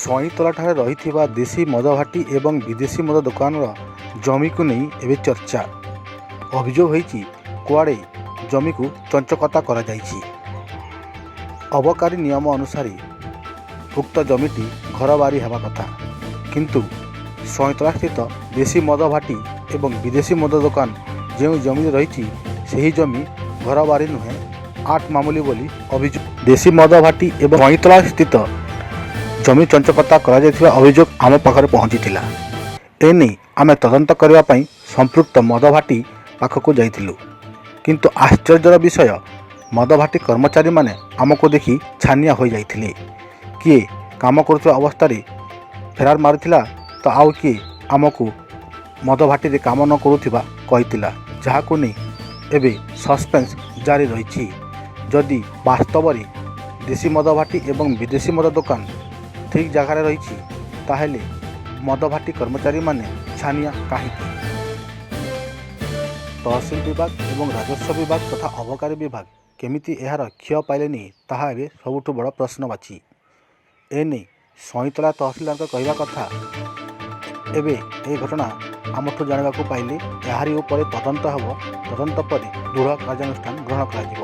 ସଇଁତଳାଠାରେ ରହିଥିବା ଦେଶୀ ମଦ ଭାଟି ଏବଂ ବିଦେଶୀ ମଦ ଦୋକାନର ଜମିକୁ ନେଇ ଏବେ ଚର୍ଚ୍ଚା। ଅଭିଯୋଗ ହୋଇଛି, କୁଆଡ଼େ ଜମିକୁ ଚଞ୍ଚକତା କରାଯାଇଛି। ଅବକାରୀ ନିୟମ ଅନୁସାରେ ଉକ୍ତ ଜମିଟି ଘରବାରି ହେବା କଥା, କିନ୍ତୁ ସଇଁତଳାସ୍ଥିତ ଦେଶୀ ମଦ ଭାଟି ଏବଂ ବିଦେଶୀ ମଦ ଦୋକାନ ଯେଉଁ ଜମିରେ ରହିଛି, ସେହି ଜମି ଘରବାରି ନୁହେଁ, ଆଟ ମାମୁଲି ବୋଲି ଅଭିଯୋଗ। ଦେଶୀ ମଦ ଭାଟି ଏବଂ ସଇଁତଳା ସ୍ଥିତ ଜମି ଚଞ୍ଚକତା କରାଯାଇଥିବା ଅଭିଯୋଗ ଆମ ପାଖରେ ପହଞ୍ଚିଥିଲା। ଏନେଇ ଆମେ ତଦନ୍ତ କରିବା ପାଇଁ ସମ୍ପୃକ୍ତ ମଦ ଭାଟି ପାଖକୁ ଯାଇଥିଲୁ। କିନ୍ତୁ ଆଶ୍ଚର୍ଯ୍ୟର ବିଷୟ, ମଦ ଭାଟି କର୍ମଚାରୀମାନେ ଆମକୁ ଦେଖି ଛାନିଆ ହୋଇଯାଇଥିଲେ। କିଏ କାମ କରୁଥିବା ଅବସ୍ଥାରେ ଫେରାର ମାରିଥିଲା ତ ଆଉ କିଏ ଆମକୁ ମଦ ଭାଟିରେ କାମ ନ କରୁଥିବା କହିଥିଲା, ଯାହାକୁ ନେଇ ଏବେ ସସ୍ପେନ୍ସ ଜାରି ରହିଛି। ଯଦି ବାସ୍ତବରେ ଦେଶୀ ମଦ ଭାଟି ଏବଂ ବିଦେଶୀ ମଦ ଦୋକାନ ଠିକ୍ ଜାଗାରେ ରହିଛି, ତାହେଲେ ମଦ ଭାଟି କର୍ମଚାରୀମାନେ ଛାନିଆ କାହିଁକି? ତହସିଲ ବିଭାଗ ଏବଂ ରାଜସ୍ୱ ବିଭାଗ ତଥା ଅବକାରୀ ବିଭାଗ କେମିତି ଏହାର ଖିଅ ପାଇଲେନି, ତାହା ଏବେ ସବୁଠୁ ବଡ଼ ପ୍ରଶ୍ନବାଚୀ। ଏନେଇ ସଇଁତଳା ତହସିଲଦାରଙ୍କ କହିବା କଥା, ଏବେ ଏହି ଘଟଣା ଆମଠୁ ଜାଣିବାକୁ ପାଇଲେ, ଏହାରି ଉପରେ ତଦନ୍ତ ହେବ, ତଦନ୍ତ ପରେ ଦୃଢ଼ କାର୍ଯ୍ୟାନୁଷ୍ଠାନ ଗ୍ରହଣ କରାଯିବ।